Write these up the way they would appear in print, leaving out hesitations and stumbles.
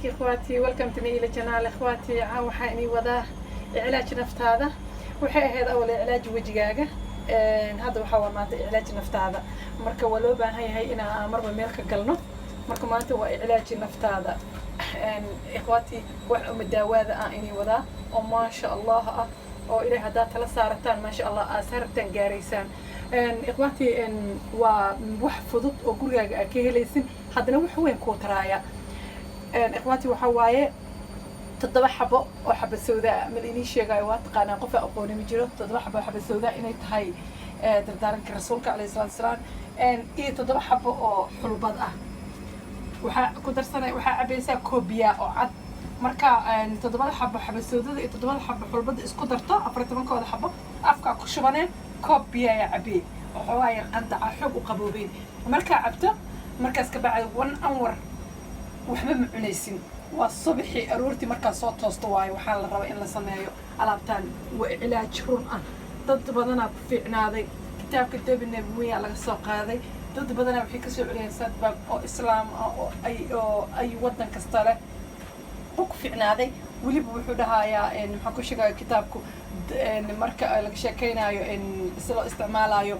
Ikhwaati, welcome to Naila channel. Ikhwaati, waxaa inii wadaa iclaaj naftaada. Waxay ahayd awal iclaaj wejigaaga, hadda waxaa waa maanta iclaaj naftaada. Marka waa loo baahan yahay inaan marba meel ka galno. Marka maanta waa iclaaji naftaada. Ikhwaati, wax uma daawaada ah inii wadaa oo maasha Allah ah, oo ilahay haddaad tala saarataan, maasha Allah, aad sarabtaan gaaraysaan. Ikhwaati, waa wax fudud oo gurigaaga aad ka helaysin, haddana wax weyn kuu taraaya. Ikhwaati, waxaa waaye 7 xabo oo xaba sawdaa. Ma inii sheegaayo, waa taqaanaa, qof aan aqooni ma jiro 7 xabo oo xaba sawdaa inay tahay dardaaranka Rasuulka calayhi salaatu wasalaam, iyo 7 xabo oo xulbad ah. Waxaa ku darsanay, waxaa cabaysaa koob biyaa oo cad. Marka 7-da xabo xaba sawdada iyo 7-da xabo xulbada isku darto, 14-kooda xabo afkaa ku shubaneen, koob biyo ayaa cabee oo xoogaa yar qandaca, xoog u qaboobeyn. Markaa cabto, markaas ka bacdi one hour waxba ma cunaysin. Waa subaxii aroortii markaa soo toosto waayo. Waxaa la rabaa in la sameeyo. Alaabtaan waa cilaaj run ah, dad badanaa ku fiicnaaday. Kitaabka debi nabawiya laga soo qaaday. Dad badanaa waxay kasoo celiyeen sadbab oo islaam ah oo ay waddan kasta leh oo ku fiicnaaday. Weliba wuxuu dhahayaa, maxaa ku sheegaya kitaabku, marka laga sheekeynayo si loo isticmaalayo,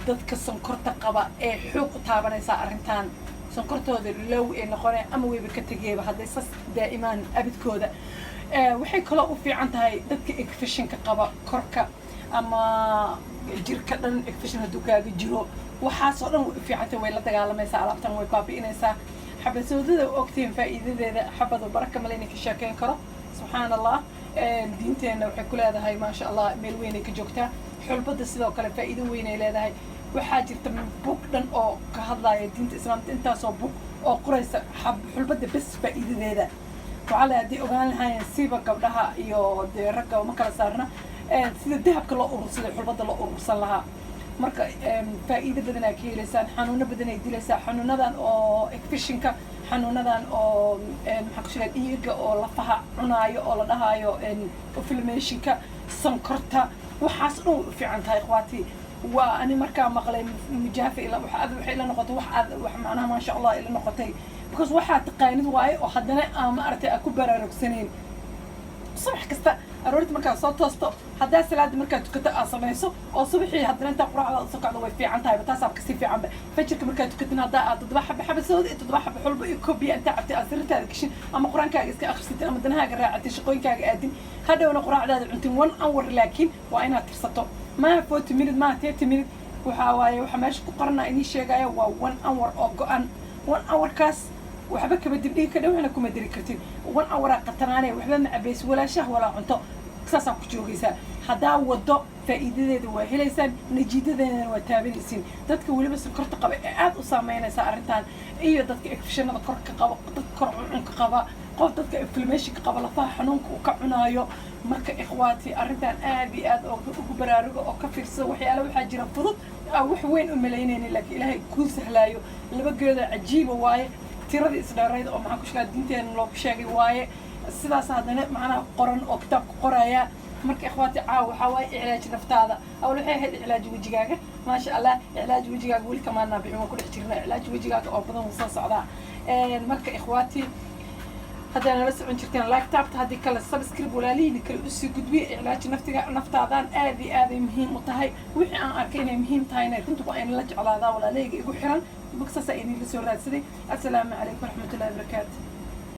dadka sonkorta qaba ee xoog u taabanaysaa arrintan, sonkortooda low ee noqonaya ama weyba ka tegeeba hadday sas daa'imaan abidkooda. Waxay kaloo u fiican tahay dadka infectionka qaba, korka ama jirka dhan infection hadduu kaaga jiro, waxaasoo dhan way u fiican tahay. Way la dagaalamaysaa alaabtan, way baabi'inaysaa. Xabasoodada ogtihiin faa'iidadeeda, xabadu baraka male inay ka sheekeyn karo. Subxaan Allah, diinteenna waxay ku leedahay, maasha Allah, meel weynay ka joogtaa. Xulbadda sidoo kale faa'iido weynay leedahay. Waxaa jirta bug dhan oo ka hadlaya diinta Islaamka, intaasoo bug oo qoraysa xulbadda bes faa'iidadeeda. Waxaa la haddii ogaan lahaayeen siba gabdhaha iyo dee ragga ma kala saarna, sida dahabka loo urursaday xulbadda loo urursan lahaa. Marka faa'iido badan aa ka helaysaan, xanuuno badan ay dilaysaa, xanuunadan oo infectionka, xanuunadan oo maxaa ku sheegay, dhiiga oo lafaha cunaayo oo la dhahaayo inflammationka, sonkorta, waxaas dhan way u fiican tahay. Ikhwaati, waa ani markaa maqlay mujaafa ila waxa aad waxay ila noqotay, wax aad wax macnaha maasha Allah ila noqotay, because waxaa taqaanid waaye oo haddana aa ma aragtay aa ku baraarugsanayn. Subax kasta aroorti markaad soo toosto, haddaa salaada markaad tukato aad samayso, oo subaxii haddana intaa quraacda usoo kacdo, way fiican tahayba, taasaa kasii fiicanba. Fajirka markaad tukatin, haddaa aad 7 xaba xabasooda iyo 7 xaba xulba iyo koobiya intaa cabtay, aad sariirtaada gashin ama Qur-aankaaga iska akhrisatin ama danahaaga raacatin, shaqooyinkaaga aadin, hadhowna quraacdaada cuntin one hour. Laakiin waa inaad tirsato, maaha 40 minute, maaha 30 minute. Waxaa waaye waxa meesha ku qorana inii sheegaya waa one hour oo go-an. One hourkaas waxba kama dibdhigi kadha, waxna kuma diri kartid. One houraa qatanaanaya, waxba ma cabaysid, walaashaha walaa cunto, saasaa ku joogaysaa. Haddaa wado, faa'iidadeeda waa helaysaan, najiidadeedana waa taabanaysiin. Dadka weliba sonkorta qaba ee aad u saameynaysa arrintan, iyo dadka infectionada korka qaba, dadka kor cuncunka qaba, qof dadka inflammationka qaba, lafaha xanuunka uu ka cunaayo. Marka ikhwaati, arrintan aad iyo aad ugu baraaruga oo ka fiirsada. Waxyaala waxaa jira fudud aan wax weyn u malaynaynin, laakiin Ilaahay kuu sahlaayo. Laba geedoo cajiiba waaye, tiradii isdheerayd oo maxaa ku sheegaa diinteena loogu sheegay waaye. Sidaas haddana macnaha qoran oo kitaabka qoraya. Marka ikhwaati, caawa waxaa waaye iclaaj naftaada. Awal waxay ahayd iclaaj wejigaaga, maasha Allah. Iclaaj wejigaaga weli kamaanaa bixin, waan ku dhex jirnaa. Iclaaj wejigaaga oo badan wuu soo socdaa. Marka ikhwaati, haddaa nala socon jirteen, like taabta, haddii kale subscribe, walaalihiina kale usii gudbiya. Iclaaj naftiga naftaadan aad iyo aad ay muhiim u tahay. Wixii aan arkay inay muhiim tahayna runta waa ina la jeclaadaa walaalahayga igu xiran. Marka saasaa idinla soo raadsaday. Assalaamu calaykum waraxmatullahi wabarakaatu.